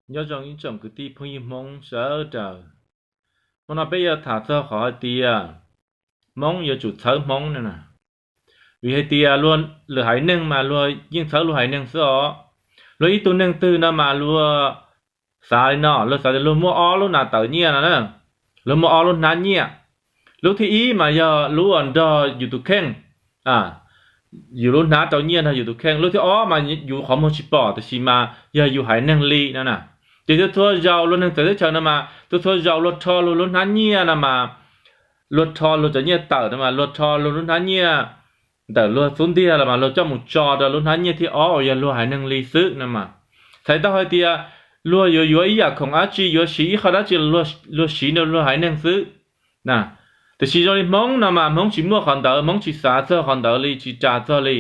Nyob zoo ib tsoom kwv tij phooj ywg Hmoob sawv daws. Hmo no peb yuav tham txog qhov hais tias Hmoob yuav tsum txhawb Hmoob no na. Vim hais tias luag lwm haiv neeg mas luag yeej txhawb luag haiv neeg xwb os. Luag ib tug neeg twg no mas luag xav li no, luag xav tias luag muaj ob lub nas tawv nyiaj no na, luag muaj ob lub hnab nyiaj. Lub thib ib mas yog lub uas nrog yus tus kheej, yus lub hnab rau nyiaj nrog yus tus kheej. Lub thib ob mas yus qhov muag tsis pom, tiam sis mas yog yus haiv neeg li no na. Ces txhua txhua zaus luag neeg txawv teb chaws no mas txhua txhua zaus luag rho luag lub hnab nyiaj no mas, luag rho luag cov nyiaj tawm no mas luag rho luag lub hnab nyiaj ntawm luag xub ntiag los mas luag coj mus tso rau lub hnab nyiaj thib ob uas yog luag haiv neeg li xwb no mas. Txhais tau hais tias luag yuav yuav ib yam khoom dab tsi, yuav siv ib qho dab tsi, luag siv rau luag haiv neeg xwb na. Tiam sis zoo li Hmoob no mas Hmoob tsis muaj qhov ntawd, Hmoob tsis xav txog qhov ntawd li, tsis ras txog li.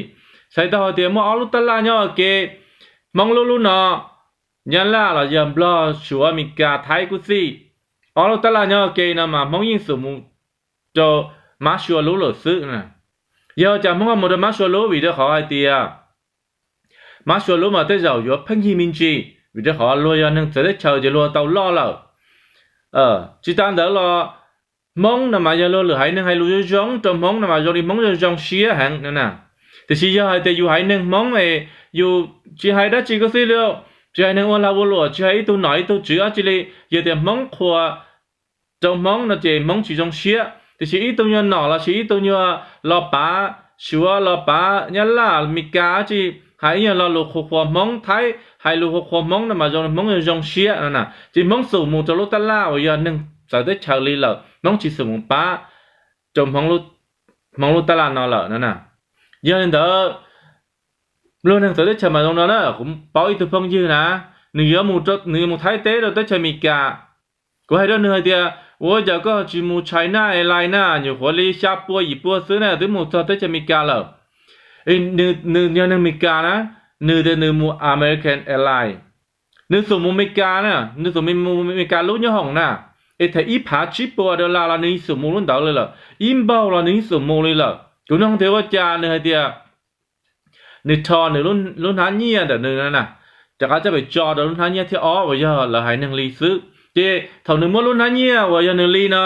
Txhais tau hais tias muaj ob lub tab laj nyob ua ke, Hmoob lub lub no, Nyab Laj los yog Nplog, Suav, Amelikas, Thaib kuj xij, ob lub tab laj nyob ua ke no mas Hmoob yeej xum mus rau Mab Sua lub lawm xwb. Yog cas Hmoob ho mus rau Mab Sua lub? Vim rau qhov hais tias Mab Sua lub mas tej zaum yuav pheej yig me ntsis, vim rau qhov luag yog neeg txawv teb chaws ces luag tau loj lawm. Tsis tas ntawd los Hmoob no mas yog luag lwm haiv neeg hais lus zoo zoo rau Hmoob no mas zoo li Hmoob zoo zoo siab heev no na. Tiam sis yog hais tias yus haiv neeg Hmoob es yus tsis hais dab tsi kuj xij li, tsis hais neeg ua lag ua luam, tsis hais ib tug nom ib tug tswv dab tsi li, yog tias Hmoob qhuas rau Hmoob no ces Hmoob tsis zoo siab. Tiam sis ib tug nyuag nom los sis ib tug nyuag los pav Suav, los pav Nyab Laj, Amelikas dab tsi, hais ib nyuag lo lus qhuas qhuas Hmoob, Thaib hais lus qhuas qhuas Hmoob no mas zoo li Hmoob zoo zoo siab no na. Ces Hmoob xum mus rau lub tab laj uas yog neeg txawv teb chaws li lawm, Hmoob tsis xum mus pab rau Hmoob lub tab laj no lawm no na. Yog li ntawd, luag neeg txawv teb chaws mas zoo no na, kuv paub ib tug phooj ywg na, nws yuav, nws yuav mus Thaib teb rau teb chaws Amelikas. Kuv hais rau nws hais tias, ua cas koj tsis mus China Airlines na, nyuam qhuav li xya pua yim pua xwb na twb mus txog teb chaws Amelikas lawm. Nws yog neeg Amelikas na, nws tias nws mus American Airlines. Nws xum mus Amelikas na, nws xum mus Amelikas lub nyob hoom na, es them ib phav tsib puas dollar los nws xum mus lub ntawd li lawm, ib npaug los nws xum mus li lawm. Kuv nug tias ua cas, nws hais tias nws rho nws lub hnab nyiaj ntawm nws na, rov qab coj pem tso rau lub hnab nyiaj thib ob uas yog lawv haiv neeg li xwb. Ces thaum nws muab lub hnab nyiaj uas yog nws li no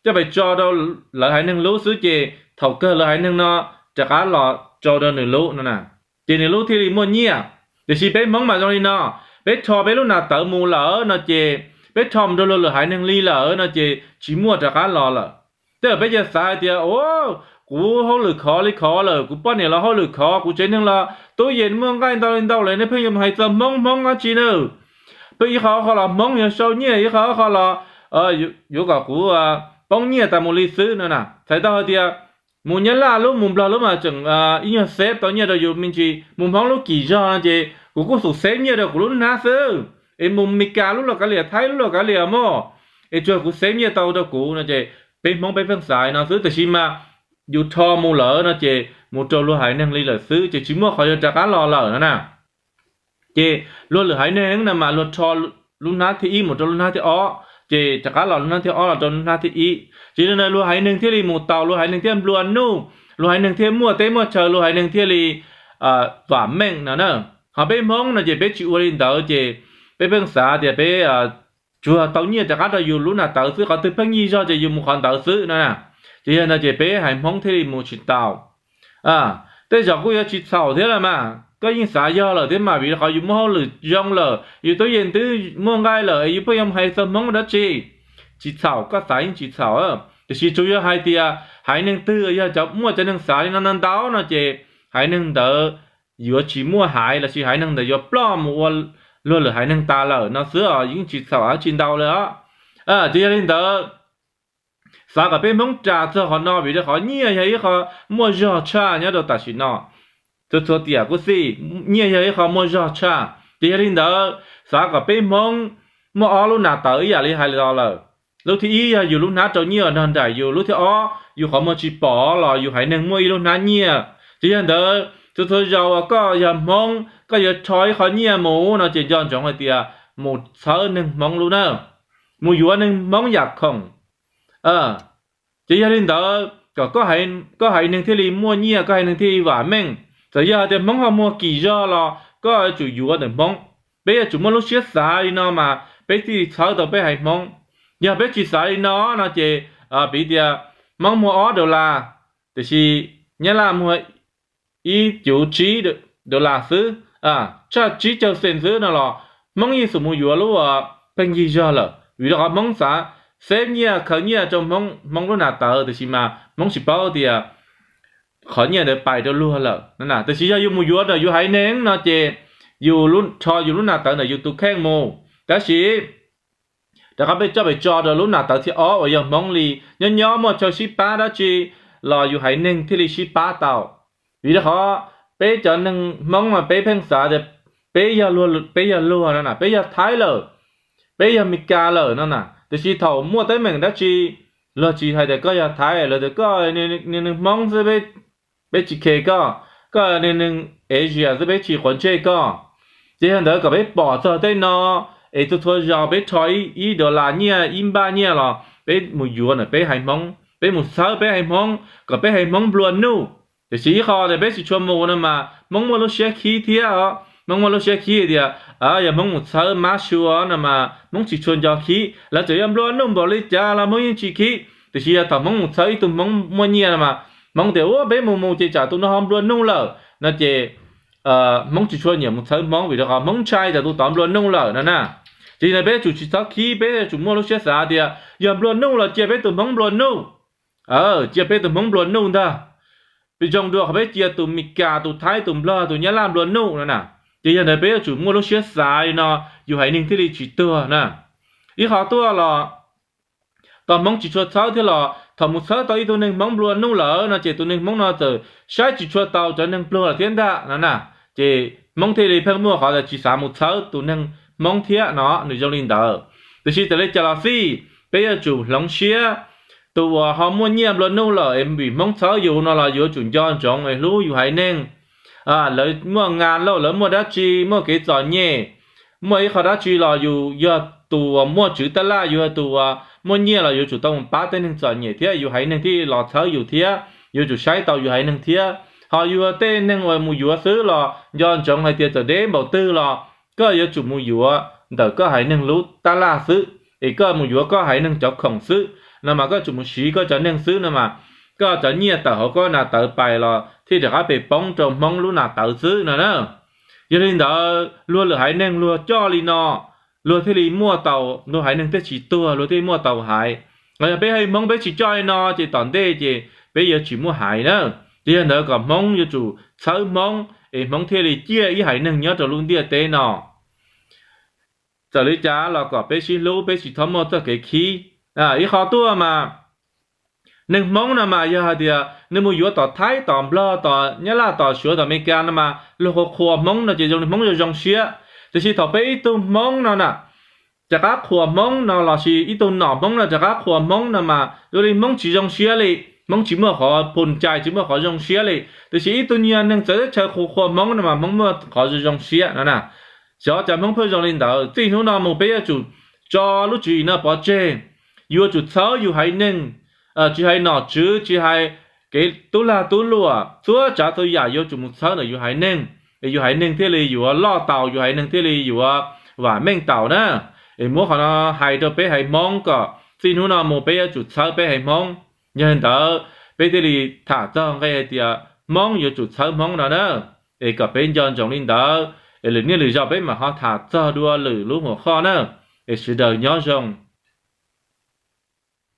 coj pem tso rau lawv haiv neeg lub xwb, ces thaum kawg lawv haiv neeg no rov qab los tso rau nws lub no na, ces nws lub thiaj li muaj nyiaj. Tiam sis peb Hmoob mas zoo li no, peb rho peb lub nas tawv mus lawm no ces, peb rho mus rau luag lwm haiv neeg li lawm no ces tsis muaj rov qab los lawm. Tej zaum peb cia xav hais tias, kuv hauj lwm khov li khov lawm, kuv poj niam los hauj lwm khov, kuv tsev neeg los tub yees muaj nqaij ntau li ntau lawm, nej pheej yuav mus hais txog Hmoob Hmoob dab tsi na? Pheej ib qho ob qho los Hmoob yuav sau nyiaj, ib qho ob qho los yuav kom kuv poob nyiaj tas mus li xwb no na. Txhais tau hais tias mus Nyab Laj lub mus Nplog lub mas tseem ib nyuag xev tau nyiaj rau yus me ntsis, mus Hmoob lub kim zog no ces kuv kuj xum xev nyiaj rau kuv lub hnab xwb, es mus Meskas lub los kav liam, Thaib lub los kav liam mog, es tsuas kuv xev nyiaj tau rau kuv no ces peb Hmoob peb pheej xav no xwb. Tiam sis mas yus rho mus lawm no ces mus rau luag haiv neeg li lawm xwb, ces tsis muaj qhov yuav rov qab los lawm no na. Ces luag lwm haiv neeg no mas luag rho lub hnab thib ib mus rau lub hnab thib ob, ces rov qab los lub hnab thib ob los rau lub hnab thib ib. Ces li no luag haiv neeg thiaj li mus tau, luag haiv neeg thiaj nplua nuj, luag haiv neeg thiaj muaj teb muaj chaw, luag haiv neeg thiaj li vam meej no na. Ho peb Hmoob no ces peb tsis ua li ntawd, ces peb pheej xav tias peb tsuas tau nyiaj rov qab rau yus lub nas tawv xwb, qhov twg pheej yig zog ces yus mus qhov ntawd xwb no na. Ces yog no ces peb haiv Hmoob thiaj li mus tsis tau. Tej zaum kuj yuav tsis txhaum thiab los mas, koj yeej xav yog lawm thiab mas, vim qhov yus muaj hauj lwm zoo lawm, yus tub yees twb muaj nqaij lawm, yus pheej yuav mus hais txog Hmoob dab tsi? Tsis txhaum, koj xav yeej tsis txhaum. Tiam sis tsuas yog hais tias haiv neeg twg yog cov muaj cov neeg xav li no ntau ntau no ces haiv neeg ntawd yuav tsis muaj haiv lossis haiv neeg ntawd yuav ploj mus ua luag lwm haiv neeg tas lawm no xwb os, yeej tsis txhaum dab tsi ntau li os. Ces yog li ntawd, xav kom peb Hmoob ras txog qhov no, vim rau qhov nyiaj yog ib qho muaj zog tshaj nyob rau tam sim no. Txhua txhua tiam kuj xij, nyiaj yog ib qho muaj zog tshaj. Ces yog li ntawd, xav kom peb Hmoob muaj ob lub nas tawv ib yam li hais los lawm. Lub thib ib yog yus lub hnab rau nyiaj nrog nraim yus, lub thib ob yus qhov muag tsis pom los yus haiv neeg muaj ib lub hnab nyiaj. Ces yog ntawd, txhua txhua zaus uas koj yog Hmoob, koj yuav rho ib qho nyiaj mus no ces nco ntsoov hais tias mus txhawb neeg Hmoob lub na, mus yuav neeg Hmoob yam khoom. Ces yog li ntawd, kom koj haiv neeg thiaj li muaj nyiaj, koj haiv neeg thiaj li vam meej. Txawm yog hais tias Hmoob ho muag kim zog los koj yuav tsum yuav ntawm Hmoob. Peb yuav tsum muaj lub siab xav li no mas peb thiaj li txhawb tau peb haiv Hmoob. Yog peb tsis xav li no no ces, piv tias Hmoob muag ob dollar, tiam sis Nyab Laj muag ib cuv tsib dollar xwb, tshaj tsib caug cent xwb no los Hmoob yeej xum mus yuav lub pheej yig zog lawm, vim rau qhov Hmoob xav xeb nyiaj khaws nyiaj rau Hmoob lub nas tawv, tiam sis mas Hmoob tsis paub tias qhov nyiaj ntawd pais rau luag lawm. Tiam sis yog yus mus yuav ntawm yus haiv neeg no ces yus rho yus lub nas tawv ntawm yus tus kheej mus, tab sis rov qab peb coj pes tso rau lub nas tawv thib ob uas yog Hmoob li. Nyob nyob muaj chaw sib pab dab tsi los yus haiv neeg thiaj li sib pab tau. Vim rau qhov peb cov neeg Hmoob mas peb pheej xav tias peb yog luag no na, peb yog Thaib lawm, peb yog Meskas lawm no na, tiam sis thaum muaj teeb meem dab tsi, luag tsis hais tias koj yog Thaib, luag tias koj neeg Hmoob xwb, peb tsis khe koj, koj neeg Asia xwb, peb tsis quav ntsej koj. Ces yog ntawd kom peb pom txog tej no, es txhua txhua zaus peb rho ib dollar nyiaj, ib npaj nyiaj los peb mus yuav ntawm peb haiv Hmoob, peb mus txhawb peb haiv Hmoob kom peb haiv Hmoob nplua nuj. Tiam sis ib qho tias peb tsis tshua mus no mas Hmoob muaj lub siab khib thiab os. Hmoob muaj lub siab khib tias yog Hmoob mus txhawb mab sua no mas Hmoob tsis tshua nco khib, lawv txawm yog nplua nuj npaum li cas los Hmoob yeej tsis khib. Tiam sis yog thaum Hmoob mus txhawb ib tug Hmoob muaj nyiaj no mas Hmoob tias ua peb mus mus ces tsam tus no ho nplua nuj lawm no ces Hmoob tsis tshua nyiam mus txhawb Hmoob vim rau qhov Hmoob ntshai tsam tus tod nplua nuj lawm no na. Ces yog li ntawd peb yuav tsum tsis txhob khib, peb yuav tsum muaj lub siab xav tias yog nplua nuj los cia peb tus Hmoob nplua nuj, cia peb tus Hmoob nplua nuj ntag. Peb zoo dua qhov peb cia tus Meskas, tus Thaib, tus Nplog, tus Nyab Laj nplua nuj no na. Ces yog ntawd peb yuav tsum muaj lub siab xav li no, yus haiv neeg thiaj li tsis tuag na. Ib qho tuaj los tau Hmoob tsis tshua txhawb thiab los thaum mus txhawb tau ib tug neeg Hmoob nplua nuj lawm no ces tus neeg Hmoob no txawm saib tsis tshua tau cov neeg pluag lawm thiab ntag no na. Ces Hmoob thiaj li pheej muaj qhov tsis xav mus txhawb tus neeg Hmoob thiab no, nws zoo li ntawd. Tiam sis txawm li cas los xij, peb yuav tsum hloov siab. Tus uas ho muaj nyiaj nplua nuj lawm es vim Hmoob txhawb yus no los yuav tsum nco ntsoov es hlub yus haiv neeg. Lawv muaj nas lauj, lawv muaj dab tsi, muaj kev txom nyem, muaj ib qho dab tsi los yus yog tus uas muaj tswv tab laj, yus yog tus uas muaj nyiaj los yuav tsum tau mus pab tej neeg txom nyem thiab yus haiv neeg thiaj los txhawb yus thiab, yuav tsum saib tau yus haiv neeg thiab. Ho yus tej neeg uas mus yuav xwb los nco ntsoov hais tias txawm deb npaum twg los koj yuav tsum mus yuav ntawm koj haiv neeg lub tab laj xwb, es koj mus yuav koj haiv neeg cov khoom xwb no mas koj tsum mus siv koj cov neeg xwb no mas koj cov nyiaj tawm hauv koj nas tawv pais los thiaj rov qab pes poob rau Hmoob lub nas tawv xwb no na. Yog li ntawd luag lwm haiv neeg luag coj li no, luag thiaj li muaj tau, luag haiv neeg thiaj tsis tuag, luag thiaj li muaj tau haiv. Los yog peb haiv Hmoob peb tsis coj li no ces tom ntej ces peb yuav tsis muaj haiv na. Ces yog ntawd kom Hmoob yuav tsum txhawb Hmoob es Hmoob thiaj li ciaj ib haiv neeg nyob rau lub ntiaj teb no. Txawm li cas los kom peb sib hlub, peb tsis txhob muaj txoj kev khib. Ib qho tuaj mas neeg Hmoob no mas yog hais tias nws mus yuav tom Thaib, tom Nplog, tom Nyab Laj, tom Suav, tom Amelikas no mas luag qhuas qhuas Hmoob no ces zoo li Hmoob zoo zoo siab. Tiam sis thaum peb ib tug Hmoob no na rov qab qhuas Hmoob no lossis ib tug nom Hmoob no rov qab qhuas Hmoob no mas zoo li Hmoob tsis zoo siab li, Hmoob tsis muaj qhov phum cai, tsis muaj qhov zoo siab li. Tiam sis ib tug nyuag neeg txawv teb chaws qhuas qhuas Hmoob no mas Hmoob muaj qhov zoo siab no na. Xyov cov Hmoob pheej zoo li ntawd. Txij hnub no mus peb yuav tsum tso lub tswv yim no pov tseg, yuav tsum txhawb yus haiv neeg, tsis hais nom tswv, tsis hais kev tub lag tub luam, txhua tsav txhua yam yuav tsum mus txhawb ntawm yus haiv neeg, es yus haiv neeg thiaj li yuav loj taus, yus haiv neeg thiaj li yuav vam meej taus na. Es muab qhov no hais rau peb haiv Hmoob kom txij hnub no mus peb yuav tsum txhawb peb haiv Hmoob. Yog li ntawd peb thiaj li tham txog nqe hais tias Hmoob yuav tsum txhawb Hmoob no na. Es kom peb nco ntsoov li ntawd, es lwm niaj lwm zaus peb mam ho tham txog dua lwm lub hua qhoj na. Es sawv daws nyob zoo.